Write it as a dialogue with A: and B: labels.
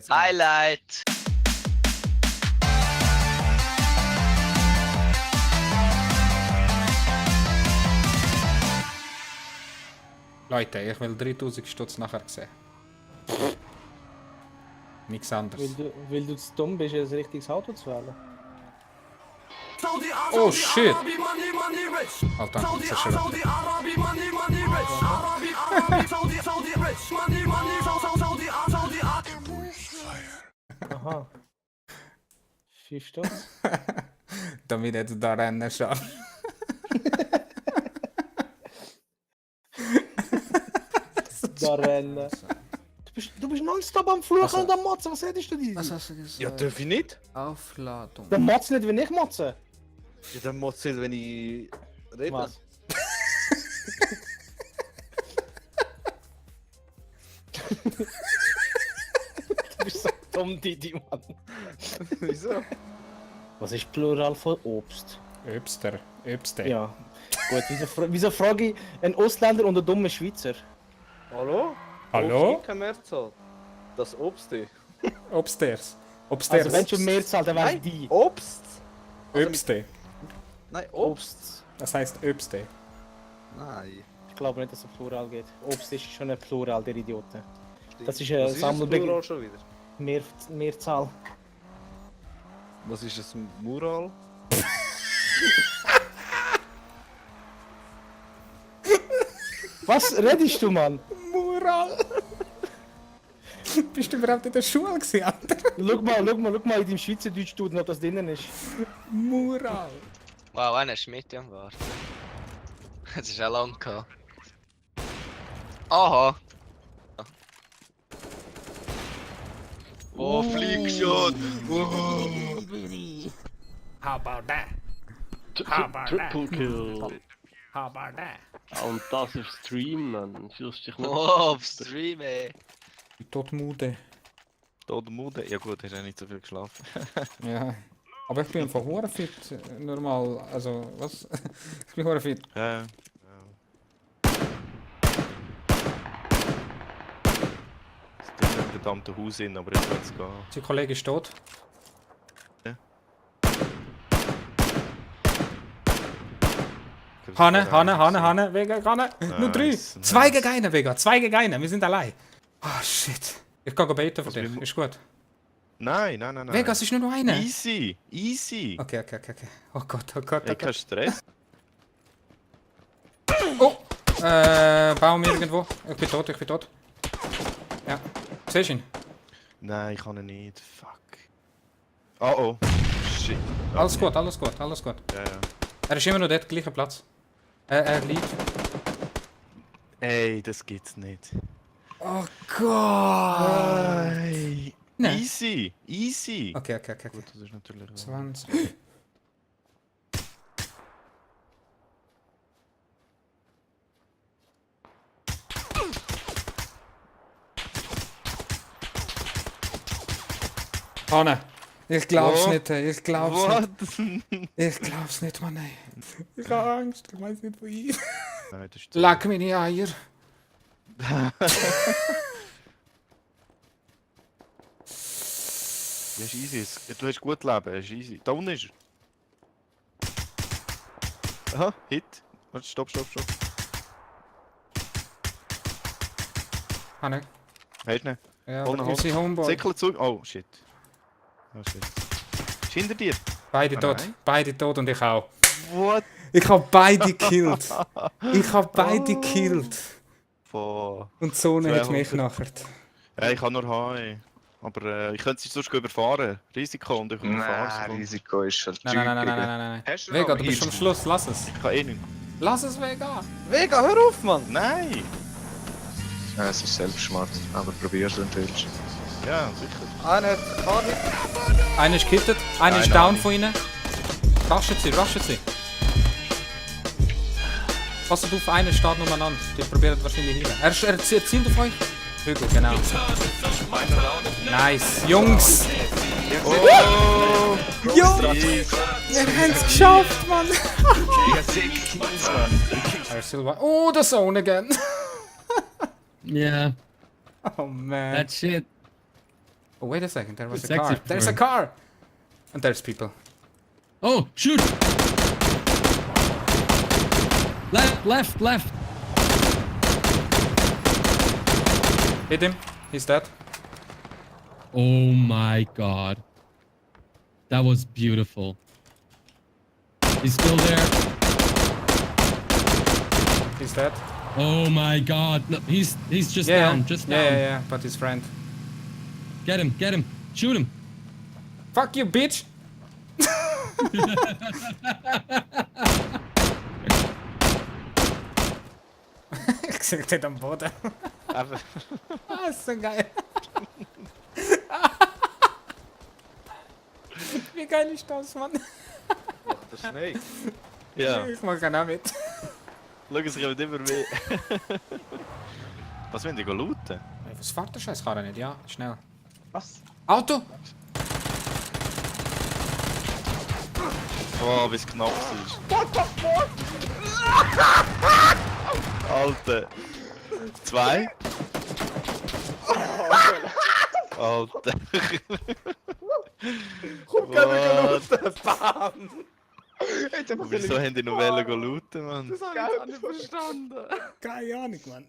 A: Highlight!
B: Leute, ich will 3000 Stutz nachher sehen. Nichts anderes.
C: Weil du zu dumm bist, ein richtiges Auto zu wählen.
B: Oh shit! Alter, das ist schon.
C: Aha. 5 Stutz.
B: Damit jetzt da rennen schon.
C: Da rennen. Du bist nonstop am Fluchen und am Motzen, was hättest du dir?
B: Was hast du gesagt?
D: Ja, darf ich nicht?
B: Aufladung.
C: Der Motz nicht, wenn ich motze.
D: Ja, dann muss ich, wenn ich rede.
C: Was? Du bist so dumm, Didi, Mann.
D: Wieso?
C: Was ist Plural von Obst?
B: Öbster. Öbste.
C: Ja. Gut, wieso frage ich einen Ausländer und einen dummen Schweizer?
D: Hallo?
B: Hallo?
D: Obst kein Mehrzahl. Das Obst.
B: Obsters. Obsters.
C: Also wenn schon Mehrzahl, dann wär's
D: Nein,
C: die.
D: Obst.
B: Öbste.
D: Nein, Obst.
B: Das heißt Öbste.
D: Nein.
C: Ich glaube nicht, dass es Plural geht. Obst ist schon ein Plural, der Idioten.
D: Stimmt.
C: Das ist ein
D: Was
C: Sammelbegriff.
D: Plural schon wieder?
C: Mehrzahl.
D: Was ist das Mural?
C: Was redest du, Mann?
B: Mural. Bist du überhaupt in der Schule gewesen, Alter?
C: Schau mal in deinem Schweizerdeutsch, ob das drinnen ist.
B: Mural.
A: Wow, einer ist mit am Warten. Es ist auch lang gehabt. Aha! Oh, Fliegshot!
B: How about that?
E: Triple Kill.
B: How about that?
E: Und das ist Stream, man. Fühlst dich nicht.
A: Oh, auf Stream, ey!
B: Todmude.
D: Todmude? Ja gut, hast ja nicht so viel geschlafen.
B: Ja. Aber ich bin einfach hure fit. Normal. Also, was? Ich bin hure fit.
D: Ja. Es ist im verdammten Haus hin, aber jetzt wird's gehen.
B: Sein Kollege ist tot. Hanne, Vega, Hanne. Nur 3.
D: Nice,
B: 2
D: nice.
B: gegen 1, Vega. 2 gegen 1. Wir sind allein. Oh shit. Ich kann beten für dich. Ist gut.
D: Nein.
B: Vega, es ist nur noch einer.
D: Easy.
B: Okay. Oh Gott.
D: Ich kein Stress.
B: Oh! Baum irgendwo. Ich bin tot. Ja. Siehst du ihn?
D: Nein, ich kann ihn nicht. Fuck. Oh. Shit.
B: Alles gut.
D: Ja.
B: Er ist immer noch dort, gleicher Platz. Er liegt.
D: Ey, das gibt's nicht.
B: Oh Gott!
D: Hey.
B: Nein.
D: Easy.
B: Okay.
D: Gut, das ist natürlich...
B: 20. Hanne, ich glaub's
D: Wo?
B: nicht, ey. Ich glaub's
D: What?
B: nicht. Ich glaub's nicht, Mann, ey. Ich hab Angst, ich weiß nicht wohin.
D: Nein, das ist...
B: Leck meine Eier.
D: Ja, ist easy. Du hast gut Leben, ist easy. Da unten ist er. Aha, Hit. Warte, stopp.
B: Hanne.
D: Hast du ihn?
B: Ja,
D: Hol ihn, hol.
B: unsere Homeboy.
D: Säckle zurück. Oh, shit. Ist hinter dir?
B: Beide
D: Ah,
B: tot.
D: nein.
B: Beide tot und ich auch.
D: What?
B: Ich hab beide gekillt.
D: Boah.
B: Und die Zone hat mich
D: 200.
B: nachher.
D: Ja, ich kann nur HE. Aber ich könnte sie sonst überfahren. Risiko und ich überfahre sie.
F: Risiko ist halt
B: Nein.
F: Hast du
B: Vega,
F: noch
B: du bist am
F: Heals?
B: Schluss. Lass es.
D: Ich kann eh nicht.
B: Lass es, Vega.
D: Vega, hör auf, Mann! Nein!
F: Ja, es ist Selbstschmerz, aber probier's und willst.
D: Ja, sicher.
A: Einer hat Karte.
B: Einer ist gekittet, einer ist
D: Nein,
B: down
D: nein.
B: von ihnen. Raschen sie. Passt auf, einer steht umeinander. Die probieren wahrscheinlich hin. Er zielt auf euch. Hügel, genau. Nice. Jungs!
D: Oh!
B: Jungs! Wir haben es geschafft, Mann! Oh, the zone again!
G: Yeah,
B: Oh man.
G: that's it.
B: Oh, wait a second, there was a
G: It's
B: car.
G: exit
B: There's a
G: for-
B: car! And there's people.
G: Oh, shoot! Left, left.
B: Hit him. He's dead.
G: Oh my god. That was beautiful. He's still there.
B: He's dead.
G: Oh my god. No, he's just
B: Yeah,
G: down, just
B: yeah,
G: down.
B: yeah, but his friend.
G: Get him. Shoot him.
B: Fuck you, bitch! Ich sag den am Boden.
A: Aber
B: Ah, ist so geil. Wie geil ist das, Mann?
D: Der Snake. Ja,
B: Ich mach ihn auch mit.
D: schau, es kommt immer mehr. Was wollen die looten?
B: Ey, was fährt der Scheißkarre nicht? Ja, schnell.
C: Was?
B: Auto!
D: Oh, wie es knapp ist. Alter. 2. Alter.
C: What? Bam!
D: Wieso haben die noch looten, Mann?
C: Das hab ich gar nicht verstanden.
B: Keine Ahnung, Mann.